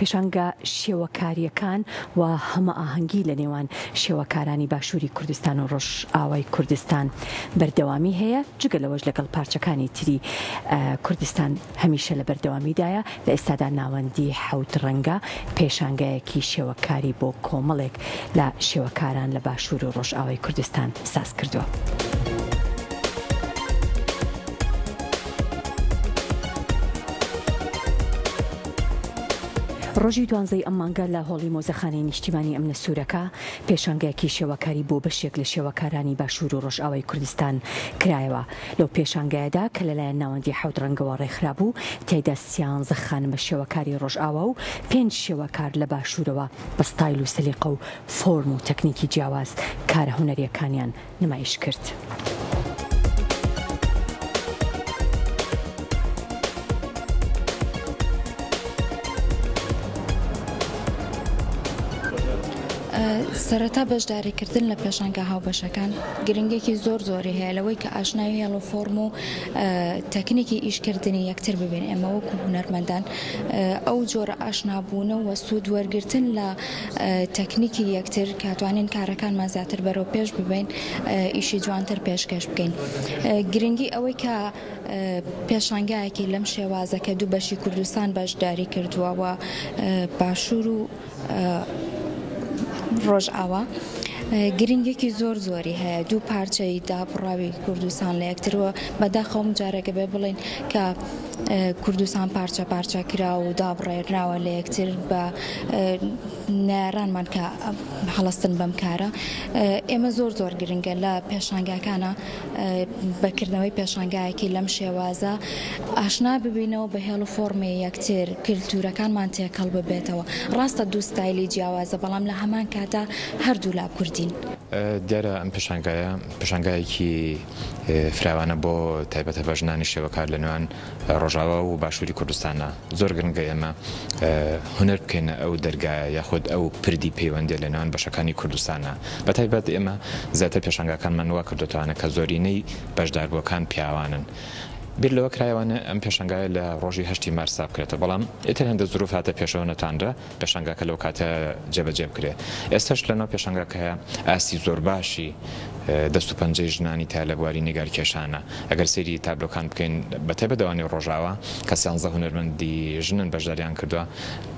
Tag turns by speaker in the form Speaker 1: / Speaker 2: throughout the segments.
Speaker 1: پێشانگا شێوەکارییەکان و هەمەئاهەنگی لە نێوان شێوەکارانی باشووری کوردستان و ڕۆژئاوای کوردستان بەردەوامی هەیە، جگە لەوەش لەگەڵ پارچەکانی تری کوردستان هەمیشە لە بەردەوامیدایە، لە ئێستادا ناوەندی حەوت ڕەنگە پێشانگایەکی شێوەکاری بۆ کۆمەڵێک لە شێوەکاران لە باشوور و ڕۆژئاوای کوردستان ساز کردووە. ڕۆژی دوانزەی ئەم مانگە لە هۆڵی مۆزەخانەی نیشتیمانی ئەمنە سوورەکە پێشانگایەکی شێوەکاری بۆ بەشێک لە شێوەکارانی باشوور و ڕۆژئاوای کوردستان کرایەوە. لەو پێشانگایەدا کە لەلایەن ناوەندی حەوت ڕەنگەوە ڕێکخرابوو، تیایدا سیانزە خانمە شێوەکاری ڕۆژئاوا و پێنج شێوەکار لە باشوورەوە بە ستایل و سەلیقە و فۆرم و تەکنیکی جیاواز کارە هونەرییەکانیان نمایش کرد.
Speaker 2: سەرەتا بەشداریکردن لە پێشانگا هاوبەشەکان گرنگێکی زۆر زۆری هەیە لەوەی کە ئاشنای هێڵ و فۆرم و تەکنیکی ئیشکردنی یەکتر ببین ئێمە وەکو هونەرمەندان ئەو جۆرە ئاشنابوونە و سوود وەرگرتن لە تەکنیکی یەکتر کە توانین کارەکانمان زیاتر بەرەو پێش ببەین ئیشی جوانتر پێشکەش بکەین گرنگی ئەوەی کە پێشانگایەکی لەم شێوازە کە دوو بەشی کوردستان بەشداری کردووە و باشوور و ڕۆژئاوا گرنگێکی زۆر زۆری هەیە دوو پارچەی دابڕاوی کوردستان لە یەکترەوە بەداخەوەم جارێکە بێ بڵین کە کوردستان پارچە پارچە کرا و دابڕێنراوە لە یەکتر بە نەیارانمان کە هەڵستن بەم کارە ئێمە زۆر زۆر گرنگە لە پێشانگاکانە بە کردنەوەی پێشانگایەکی لەم شێوازە ئاشنا ببینەوە بە هێڵ و فۆڕمی یەکتر، کلتورەکانمان تێکەڵ ببێتەوە. ڕاستە دوو ستایلی جیاوازە بەڵام لە هەمان کاتا هەردوولا کوردین.
Speaker 3: دیارە ئەم پێشانگایە پێشانگایەکی فراوانە بۆ تایبەتە بە ژنانی شێوەکار لە نێوان ڕۆژاوا و باشووری کوردستانە. زۆر گرنگە ئێمە هونەر بکەینە ئەو دەرگایە یاخود ئەو پردی پەیوەندیە لە نێوان بەشەکانی کوردستانە. بە تایبەت ئێمە زیاتر پێشانگاکانمان وا کردۆتەوانە کە زۆرینەی بەشداربووەکان پیاوانن. بیر لەوە کرایەوانە ئەم پێشانگایە لە ڕۆژی هەشتی مارسا بکرێتەوە بەڵام ئیتر هەندێک زروف هاتە پێشەوە نەتوانرا پێشانگاکە لەو کاتە جێبەجێ بکرێ. ئێستاش لەناو پێشانگاکەیا ئاستی زۆر باشی دەست و پەنجەی ژنانی تیا لە بواری نیگارکێشانە. ئەگەر سەیری تابلۆکان بکەین بە تایبەت ئەوانەی ڕۆژاوا کە سیانزە هونەرمەندی ژنن بەشداریان کردووە،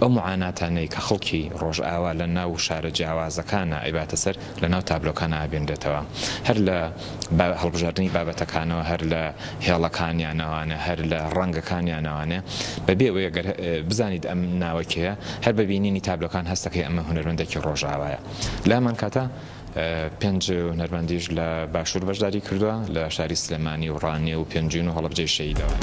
Speaker 3: ئەو موعاناتانەی کە خەڵکی ڕۆژئاوا لە ناو شارە جیاوازەکانا ئەیباتە سەر لە ناو تابلۆکانا ئەبینرێتەوە. هەر لە هەڵبژاردنی بابەتەکانەوە، هەر لە هێڵەکانیانەوانە، هەر لە ڕەنگەکانیانەوانێ، بە بێ ئەوەی ئەگەر بزانیت ئەم ناوە کێیە، هەر بە بینینی تابلۆکان هەست دەکەی ئەمە هونەرمەندێکی ڕۆژئاوایە. لە هەمان کاتا پێنج هونەرمەندیش لە باشوور بەشداری کردووە، لە شاری سلێمانی و ڕانیە و پێنجوین و هەڵەبجەی شەهیدەوە.